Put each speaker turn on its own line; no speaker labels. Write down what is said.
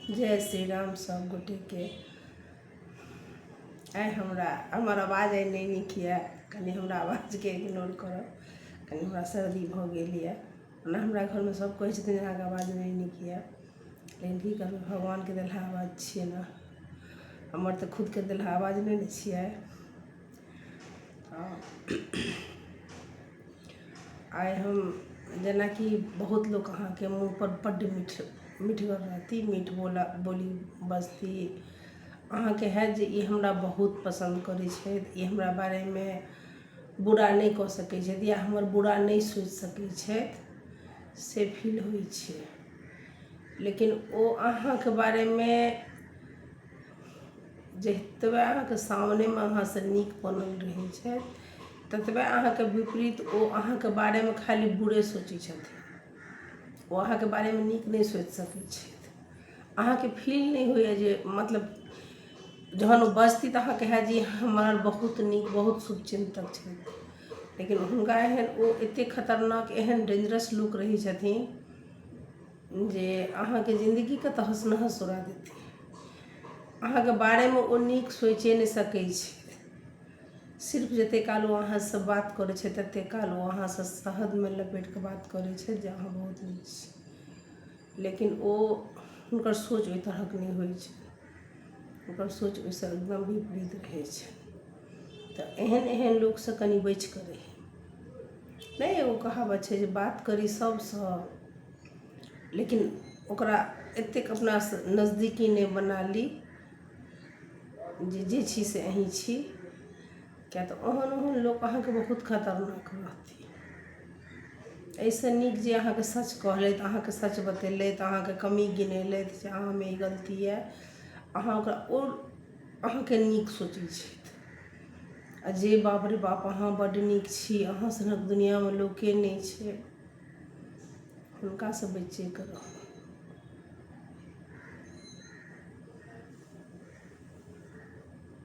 जय श्री राम सब गोटेके। आइ हमरा हमर आवाज आइ नहि नीक यऽ, कनि हमरा आवाजके इग्नोर करब। कनि हमरा सर्दी भऽ गेल यऽ। ओना हमरा घरमे सब कहै छथिन, अहाँके आवाज नहि नीक यऽ, लेकिन की करबै, भगवानके देलहा आवाज छियै ने। हमर तऽ खुदके देलहा आवाज नहि ने छियै। आइ हम जेनाकि बहुत लोक अहाँके मुँहपर बड्ड मीठ मीठगर रहती, मीठ बोला बोली बजती, अहाँके हैत जे ई हमरा बहुत पसन्द करै छथि, ई हमरा बारेमे बुरा नहि कऽ सकै छथि या हमर बुरा नहि सोचि सकै छथि, से फील होइ छै। लेकिन ओ अहाँके बारेमे जतबे अहाँके सामनेमे अहाँसँ नीक बनल रहै छथि, ततबे अहाँके विपरीत ओ अहाँके बारेमे खाली बुरे सोचै छथिन। ओ अहाँके बारेमे नीक नहि सोचि सकै छथि। अहाँके फील नहि होइए जे मतलब जहन ओ बजती तऽ अहाँके हैत जे हमर बहुत नीक, बहुत शुभचिन्तक छथि, लेकिन हुनका एहन ओ एतेक खतरनाक, एहन डेंजरस लोक रहै छथिन जे अहाँके जिन्दगीके तहस नहस उड़ा देती। अहाँके बारेमे ओ नीक सोचिए नहि सकै छै। सिर्फ जतेक काल ओ अहाँसँ बात करै छै, ततेक काल ओ अहाँसँ शहदमे लपेटि कऽ बात करै छै जे अहाँ बहुत नीक छी, लेकिन ओ हुनकर सोच ओहि तरहक नहि होइ छै। हुनकर सोच ओहिसँ एकदम विपरीत रहै छै। तऽ एहन एहन लोकसँ कनि बचि कऽ रही। नहि, एगो कहावत छै जे बात करी सभसँ, लेकिन ओकरा एतेक अपनासँ नजदीकी नहि बना ली जे जे छी से अहीँ छी, किएक तऽ ओहन ओहन लोक अहाँके बहुत खतरनाक रहती। एहिसँ नीक जे अहाँके सच कहलथि, अहाँके सच बतेलथि, अहाँके कमी गिनेलथि जे अहाँमे ई गलती यए, अहाँ ओकरा ओ अहाँके नीक सोचै छथि। आ जे बाप रे बाप, अहाँ बड्ड नीक छी, अहाँ सनक दुनिआँमे लोके नहि छै, हुनकासँ बचिए कऽ रहू।